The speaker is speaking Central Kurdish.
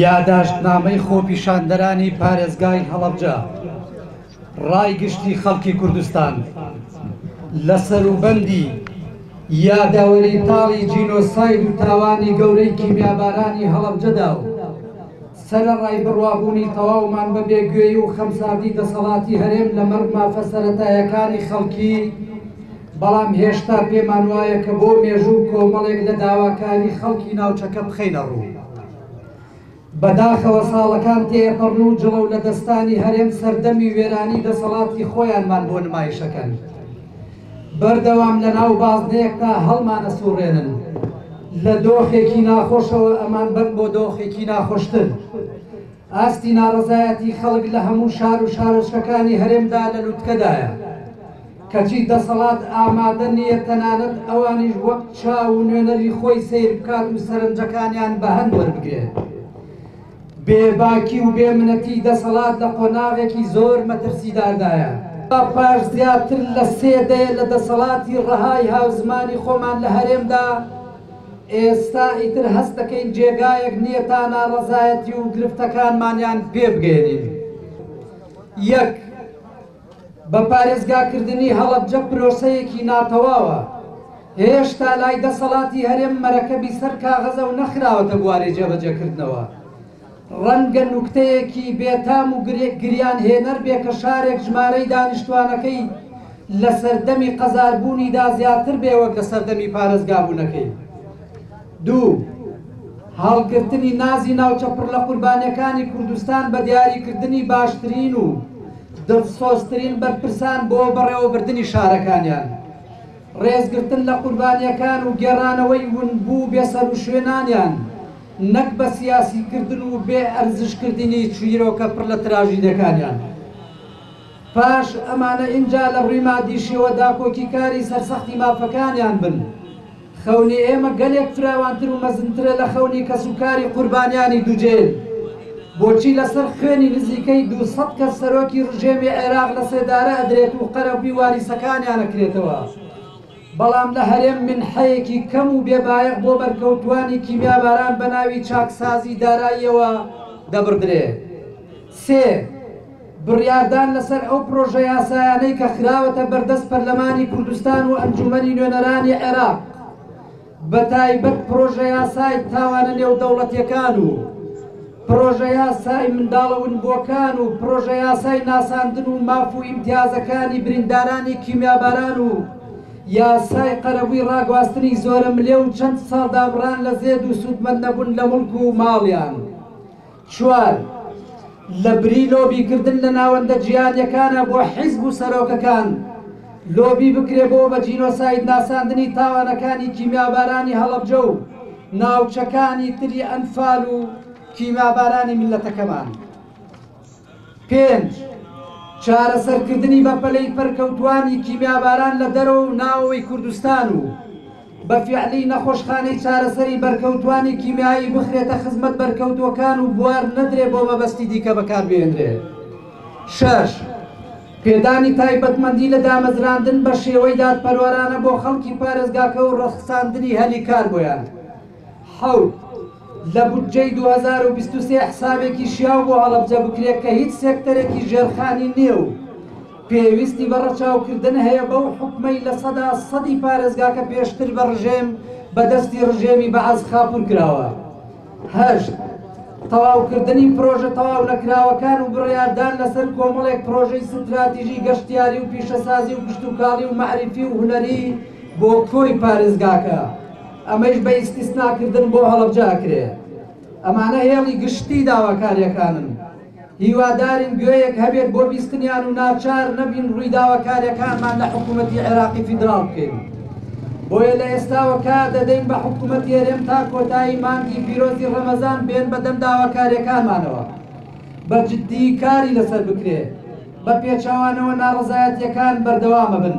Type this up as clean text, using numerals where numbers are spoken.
یاداشتنامەی خۆپیشاندەرانی پارێزگای هەڵەبجە، ڕای گشتی خەڵکی کوردستان لە سەروبەندی یادەوەری تاڵی جینۆساید و تاوانی گەورەی کیمیابارانی هەڵەبجەدا و سەرەڕای بڕوابوونی تەواومان بە بێگوێی و خەمساردی دەسەڵاتی هەرێم لەمەڕ مافە سەرەتایەکانی خەڵکی، بەڵام هێشتا پێمان وایە کە بۆ مێژوو کۆمەڵێک لە داواکاری خەڵکی ناوچەکە بخەینە ڕوو. بەداخەوە ساڵەکان تێئەپەڕن و جڵەو لە دەستانی هەرێم سەردەمی وێرانی دەسەڵاتی خۆیانمان بۆ نمایشەکەن. بەردەوام لە ناو بازنەیەکدا هەڵمانەسوڕێنن. لە دۆخێکی ناخۆشەوە ئەمانبەن بۆ دۆخێکی ناخۆشتر. ئاستی ناڕەزایەتی خەڵک لە هەموو شار و شارۆچکەکانی هەرێمدا لە لوتکەدایە. کەچی دەسەڵات ئامادە نییە تەنانەت ئەوانیش وەک چاو و نوێنەری خۆی سەیر بکات و سەرنجەکانیان بە هەند وەربگرێت. بێباکی و بێ منەتی دەسەڵات لە قۆناغێکی زۆر مەترسیداردایە. پاش زیاتر لە سێ دەیە لە دەسەڵاتی ڕەهای هاوزمانی خۆمان لە هەرێمدا، ئێستا ئیتر هەست دەکەین جێگایەک نییە تا ناڕەزایەتی و گرفتەکانمانیان پێ بگەیەنین. یەک. بە پارێزگاکردنی هەڵەبجە پرۆسەیەکی ناتەواوە، هێشتا لای دەسەڵاتی هەرێم مەرەکەبی سەر کاغەزە و نەخراوەتە بواری جێبەجێکردنەوە. ڕەنگە نوکتەیەکی بێتام و گریانهێنەر بێ کە شارێک ژمارەی دانیشتوانەکەی لە سەردەمی قەزاربوونیدا زیاتر بێ وەک لە سەردەمی پارێزگابوونەکەی. دوو. هەڵگرتنی نازی ناوچە پڕ لە قوربانیەکانی کوردستان بە دیاریکردنی باشترین و دڵسۆزترین بەرپرسان بۆ بەڕێوەبردنی شارەکانیان، ڕێزگرتن لە قوربانیەکان و گێڕانەوەی ونبوو و بێسەروشوێنانیان، نەک بە سیاسیکردن و بێ ئەرزشکردنی چیرۆکە پڕ لە تراژیدەکانیان. پاش ئەمانە ئینجا لە ڕووی مادیشیەوە داکۆکیکاری سەرسەختی مافەکانیان بن. خەونی ئێمە گەلێک فراوانتر و مەزنترە لە خەونی کەسوکاری قوربانیانی دوجێل. بۆچی لەسەر خوێنی نزیکەی 200 کەس سەرۆکی ڕژێمی عێراق لە سێدارە ئەدرێت و قەرەبووی واریسەکانیان ئەکرێتەوە، بەڵام لە هەرێم منحەیەکی کەم و بێ بایەخ بۆ بەرکەوتووانی کیمیاباران بە ناوی چاکسازی داراییەوە دەبڕدرێ؟ سێ. بڕیاردان لەسەر ئەو پرۆژە یاسایانەی کە خراوەتە بەردەست پەرلەمانی کوردستان و ئەنجومەنی نوێنەرانی عێراق، بەتایبەت پرۆژەیاسای تاوانە نێودەوڵەتیەکان و پرۆژەیاسای منداڵە ونبووەکان و پرۆژەیاسای ناساندن و ماف و ئیمتیازەکانی بریندارانی کیمیاباران و یاسای قەرەبووی ڕاگواستنی زۆرەملێ و چەند ساڵ دابڕان لە زێد و سوودمەند نەبوون لە موڵک و ماڵیان. چوار، لە بری لۆبی کردن لە ناوەندە جیهانیەکانا بۆ حیزب و سەرۆکەکان، لۆبی بکرێ بۆ بە جینۆساید ناساندنی تاوانەکانی کیمیابارانی هەڵەبجە و ناوچەکانی تری ئەنفال و کیمیابارانی میللەتەکەمان. پێنج، چارەسەرکردنی بەپەلەی پەرکەوتوانی کیمیاباران لە دەرەوە و ناوەوەی کوردستان و بە فیعلی نەخۆشخانەی چارەسەری بەرکەوتوانی کیمیایی بخرێتە خزمەت بەرکەوتوەکان و بوار نەدرێ بۆ مەبەستی دیکە بەکاربهێنرێ. شەش، پێدانی تایبەتمەندی لە دامەزراندن بە شێوەی دادپەروەرانە بۆ خەڵکی پارێزگاکە و ڕەخساندنی هەلی کار بۆیان. حەوت، لە بودجەی 2023 حسابێکی شیاو بۆ هەڵەبجە بکرێت کە هیچ سێکتەرێکی ژێرخانی نییە و پێویستی بە ڕەچاوکردن هەیە بەو حوکمەی 100% پارێزگاکە پێشتر بە ڕژێم بە دەستی ڕژێمی بەعس خاپوور کراوە. هەشت، تەواوکردنی پرۆژە تەواو نەکراوەکان و بڕیاردان لەسەر کۆمەڵێک پرۆژەی ستراتیژی گەشتیاری و پیشەسازی و کشتوکاڵی و مەعریفی و هونەری بۆ کۆی پارێزگاکە. ئەمەیش بە ئیستیسناکردن بۆ هەڵەبجە ئەکرێ. ئەمانە هێڵی گشتی داواکاریەکانن. هیوادارین گوێیەک هەبێت بۆ بیستنیان و ناچار نەبین ڕووی داواکاریەکانمان لە حکوومەتی عێراقی فیدراڵ بکەین. بۆیە لە ئێستاوە کار دەدەین بە حکوومەتی هەرێم تا کۆتایی مانگی پیرۆزی ڕەمەزان بێن بەدەم داواکاریەکانمانەوە بە جددی کاری لەسەر بکرێ. بە پێچەوانەوە ناڕەزایەتیەکان بەردەوامەبن.